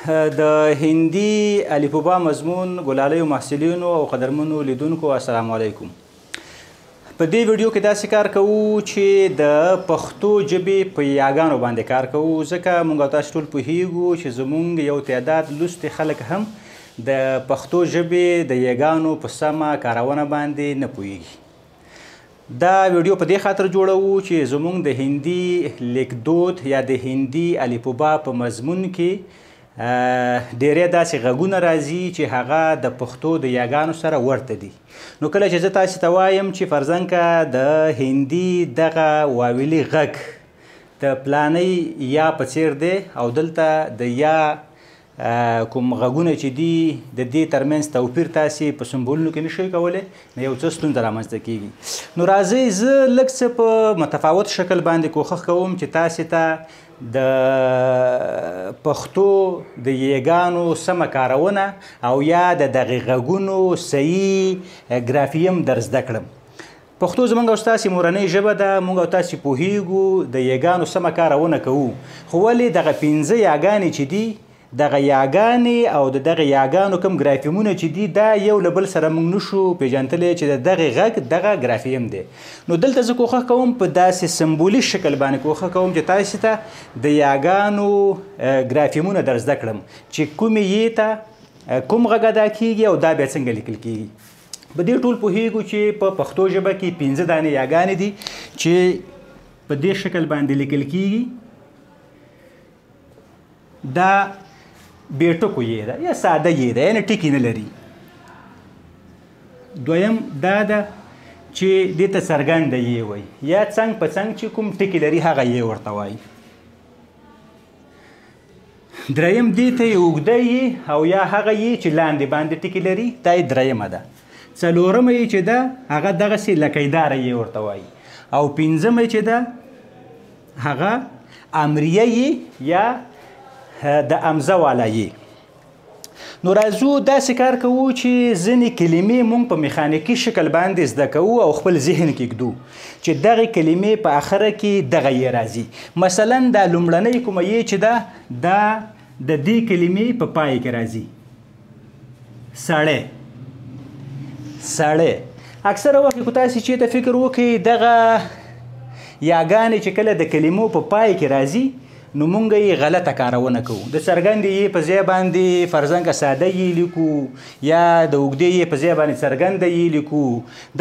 د هندي الفبا مضمون ګلالیو محصلینو او قدرمنو لیدونکو السلام علیکم. په دې ویډیو کې داسې کار کوو چې د پښتو ژبې په یاګانو باندې کار کوو، ځکه موږ تاسو ټول پوهیږو چې زموږ یو تعداد لوستي خلک هم د پښتو ژبې د یاګانو په سمه کارونه باندې نه پوهیږي. دا ویډیو په دې خاطر جوړوو چې زموږ د هندي لیکدود یا د هندي الفبا په مضمون کې ډیری داسې غږونه راځي چې هغه د پښتو د یاګانو سره ورته دي. نو کله چې زه تاسې ته وایم چې فرضاً که د هندي دغه واویلي غږ د پلانۍ یا په څیر دی او دلته د یا کوم غږونه چې دي د دې ترمنځ توپیر تاسې په سمبولونو کې نشئ کولی، نو یو څه ستونزه رامنځته کیږي. نو راځئ زه لږ څه په متفاوت شکل باندې کوښښ کوم چې تاسې ته د پښتو د یګانو سمه کارونه او یا د دغې غږونو صحیح ګرافیم در زده کړم. پښتو زمونږ او ستاسې مورنۍ ژبه ده، موږ او تاسې پوهیږو د یګانو سمه کارونه کوو، خو ولې دغه پنځه یاګانې چې دي، دغه یاګانې او د دغه یاګانو کوم ګرافیمونه چې دي، دا یو له بل سره موږ نشو پیژندلی چې د دغې غږ دغه ګرافیم دی. نو دلته زه کوښښ کوم په داسې سمبولي شکل باندې کوښښ کوم چې تاسې ته د یاګانو ګرافیمونه در زده کړم چې کومې یې ته کوم غږ ادا کیږي او دا بیا څنګه لیکل کیږي. په دې ټول پوهیږو چې په پښتو ژبه کې پنځه دانې یاګانې دي چې په دې شکل باندې لیکل کیږي. دا بې ټکو یې ده یا ساده یې ده، یعنې ټکي نه لري. دویم دا ده چې دې ته څرګنده یې وایي یا څنګ په څنګ چې کوم ټکي لري هغه یې ورته وایي. دریم دې ته یې اوږده یې او یا هغه یې چې لاندې باندې ټکي لري، دا یې درېیمه ده. څلورمه یې چې ده هغه دغسې لکیداره یې ورته وایي، او پنځمه یې چې ده هغه امریه یې یا د امزه والا یې. نو راځو داسې کار کوو چې ځینې کلمې مونږ په میخانیکي شکل باندې زده کوو او خپل ذهن کې ږدو چې دغې کلمې په اخره کې دغه یې راځي. مثلا دا لومړنۍ کومه یې چې ده، دا د دې کلمې په پای کې راځي، سړی. سړی اکثره وخت که تاسې چېرته فکر وکړئ دغه یاګانې چې کله د کلمو په پای کې راځي نو مونږ یې غلطه کارونه کوو. د څرګندې یې په ځای باندې فرضاً که ساده یې لیکو یا د اوږدې یې په ځای باندې څرګنده یې لیکو،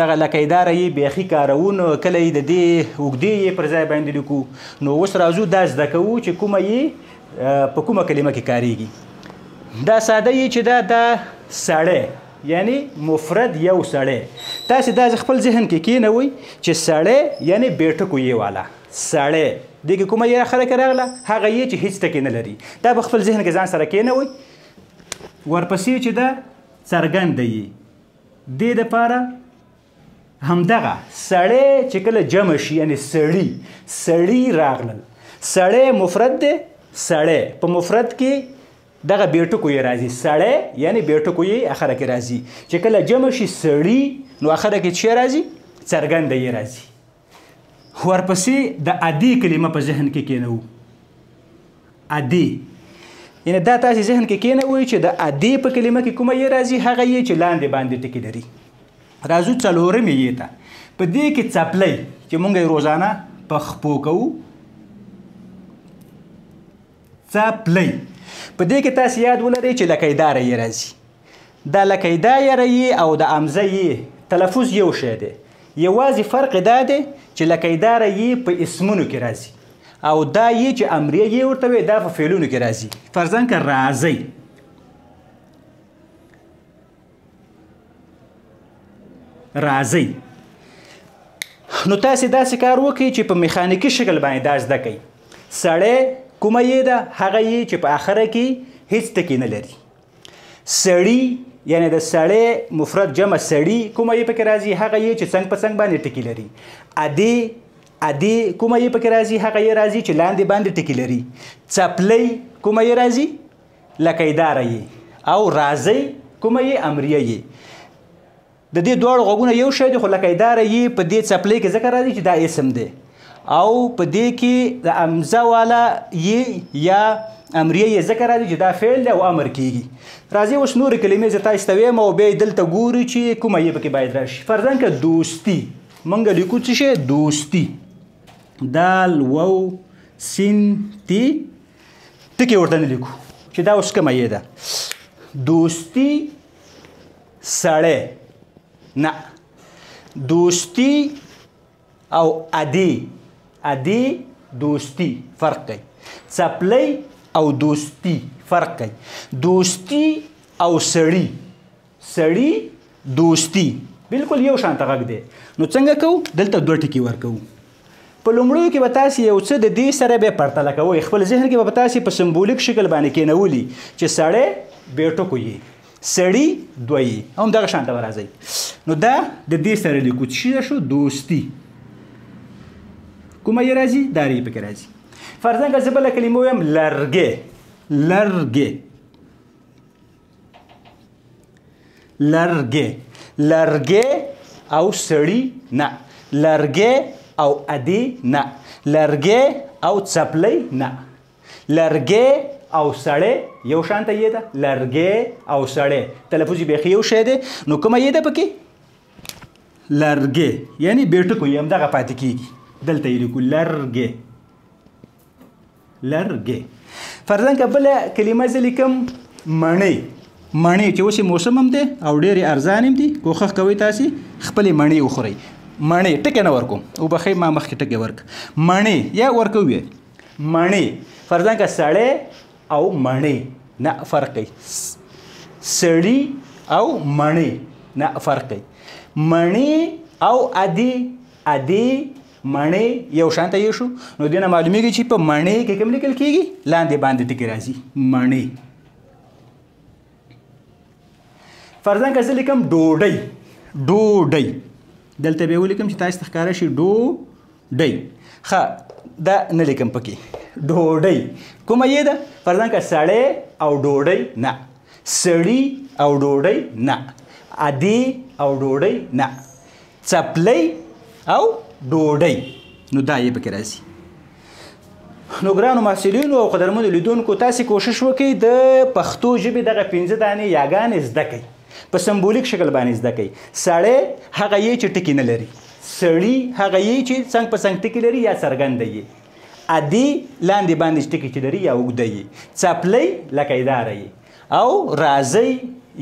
دغه لکیداره یې بیخي کاروو، نو کله یې د دې اوږدې یې پر ځای باندې لیکو. نو اوس راځو دا زده کوو چې کومه یې په کومه کلمه کې کاریږي. دا ساده یې چې ده، دا سړی یعنی مفرد یو سړی. تاسې دا خپل ذهن کې کینوئ چې سړی یعنی بې ټکو یې والا سړی، دې کې کومه یې اخره کې راغله هغه یې چې هیڅ ټکی نه لري، دا په خپل ذهن کې ځان سره کینوئ. ورپسې چې ده څرګنده یې، دې دپاره همدغه سړی چې کله جمع شي یعنی سړي، سړي راغلل. سړی مفرد دی، سړی په مفرد کې دغه بې ټکو یې راځي، سړی یعنی بې ټکو یې اخره کې راځي. چې کله جمع شي سړي نو اخره کې څه راځي؟ څرګنده یې راځي. ورپسې د ادې کلمه په ذهن کې کینوو، ادې یعنی دا تاسې ذهن کې کینوئ چې د ادې په کلمه کې کومه یې راځي هغه یې چې لاندې باندې ټکي لري. راځو څلورمې یې ته. په دې کې څپلۍ چې مونږ یې روزانه په خپو کوو، څپلۍ په دې کې تاسې یاد ولرئ چې لکیداره یې راځي. دا لکیداره یې او د امزه یې تلفظ یو شی دی، یوازې فرق دا دی چې لکیداره یې په اسمونو کې راځي او دا یې چې امریه یې ورته وایي دا په فعلونو کې راځي. فرضاً که راځئ، راځئ، نو تاسې داسې کار وکړئ چې په میخانیکي شکل باندې دا زده کړئ. سړی کومه یې ده؟ هغه یې چې په اخره کې هیڅ ټکی نه لري. سړي یعنی د سړی مفرد جمع سړي کومه یې پکې راځي؟ هغه یې چې څنګ په څنګ باندې ټکي لري. ادې، ادې کومه یې پکې راځي؟ هغه یې راځي چې لاندې باندې ټکي لري. څپلۍ کومه یې راځي؟ لکیداره یې. او راځئ کومه یې؟ امریه یې. د دې دواړو غږونه یو شی دی، خو لکیداره یې په دې څپلۍ کې ځکه راځي چې دا اسم دی، او په دې کې د امزه والا یې یا امریه یې ځکه راځي چې دا فعل دی او امر کیږي. راځي اوس نورې کلمې زه تاسو ته وایم او بیا یې دلته ګورو چې کومه یې پکې باید راشي. فرضاً که دوستي، مونږ لیکو څه شی؟ دوستي، دال واو سین تی، ټکي ورته نه لیکو چې دا اوس کومه یې ده. دوستي سړی نه، دوستي او ادي، ادي دوستي فرق کوي. څپلۍ او دوستي فرق کوي. دوستي او سړی، سړی دوستي بالکل یو شان ته غږ دی. نو څنګه کوو؟ دلته دوه ټکي ورکوو. په لومړیو کې به تاسې یو څه د دې سره به پرتله کوئ، خپل ذهن کې به تاسې په سمبولیک شکل باندې کېنولي چې سړی بې ټکو یې، سړی دوه یې، هم دغه شان ته به راځئ. نو دا د دې سره لیکو چې شو دوستي، کومه یې راځي؟ دا ری پکې راځي. فرضاً که زه بله کلمه ووایم لرګی، لرګی، لرګی، لرګی او سړی نه، لرګی او ادي نه، لرګی او څپلۍ نه، لرګی او سړی یو شان ته یې ده، لرګی او سړی تلفظ یې بیخي یو شی دی. نو کومه یې ده پکې؟ لرګی، یعنی بې ټکو یې همدغه پاتې کېږي. دلته یې لیکو لرګی، لرګی. فرضاً که بله کلمه زه لیکم مڼې، مڼې چې اوس یې موسم هم دی او ډېرې ارزانې هم دي، کوښښ کوئ تاسې خپلې مڼې وخورئ. مڼې ټکی نه ورکوم، وبخښئ ما مخکې ټکی ورک. مڼې یا ورکوو یې مڼې. فرضاً که سړی او مڼې نه فرق کوي، سړی او مڼې نه فرق کوي. مڼې او ادي، ادي مڼې یو شان ته یې شو. نو دې نه معلومیږي چې په مڼې کې کوم لیکل کېږي؟ لاندې باندې ټکي راځي مڼې. فرضاً که زه لیکم ډوډۍ، ډوډۍ دلته به یې ولیکم چې تاسې ته ښکاره شي ډوډۍ. ښه دا نه لیکم پکې ډوډۍ کومه یې ده؟ فرضاً که سړی او ډوډۍ نه، سړی او ډوډۍ نه، ادې او ډوډۍ نه، څپلۍ او ډوډۍ، نو دا یې پکې راځي. نو ګرانو محصلینو او قدرمنو لیدونکو، تاسې کوشش وکړئ د پښتو ژبې دغه 5 دانې یاګانې زده کړئ، په سمبولیک شکل باندې زده کړئ. سړی هغه یې چې ټکي نه لري، سړی هغه یې چې څنګ په څنګ ټکي لري یا څرګنده یې، ادې لاندې باندې ټکي چې لري یا اوږده یې، څپلۍ لکه اداره یې، او راځئ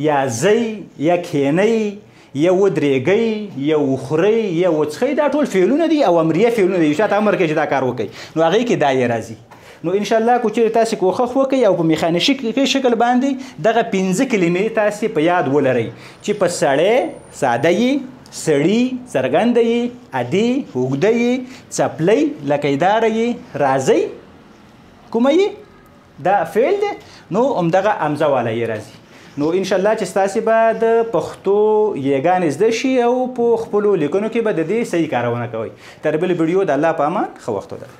یا ځئ یا کښېنئ یا ودرېږئ یا وخورئ یا وڅښئ، دا ټول فعلونه دي او امریه فعلونه دي. چاته امر کوي چې دا کار وکړئ، نو هغې کې دا یې راځي. نو انشاءالله که چېرې تاسې کوښښ وکړئ او په میخانیکي شکل باندې دغه 5 کلمې تاسې په یاد ولرئ چې په سړی ساده یې، سړي څرګنده یې، ادې اوږده یې، څپلۍ لکیداره یې، راځئ کومه یې، دا فعل دی، نو همدغه همزه والا یې راځي. نو انشاءالله چې ستاسې به د پښتو یېګانې زده شي او په خپلو لیکنو کې به د دې صحیح کارونه کوئ. تر بلې ویډیو د الله په امان، ښه وخت ولرئ.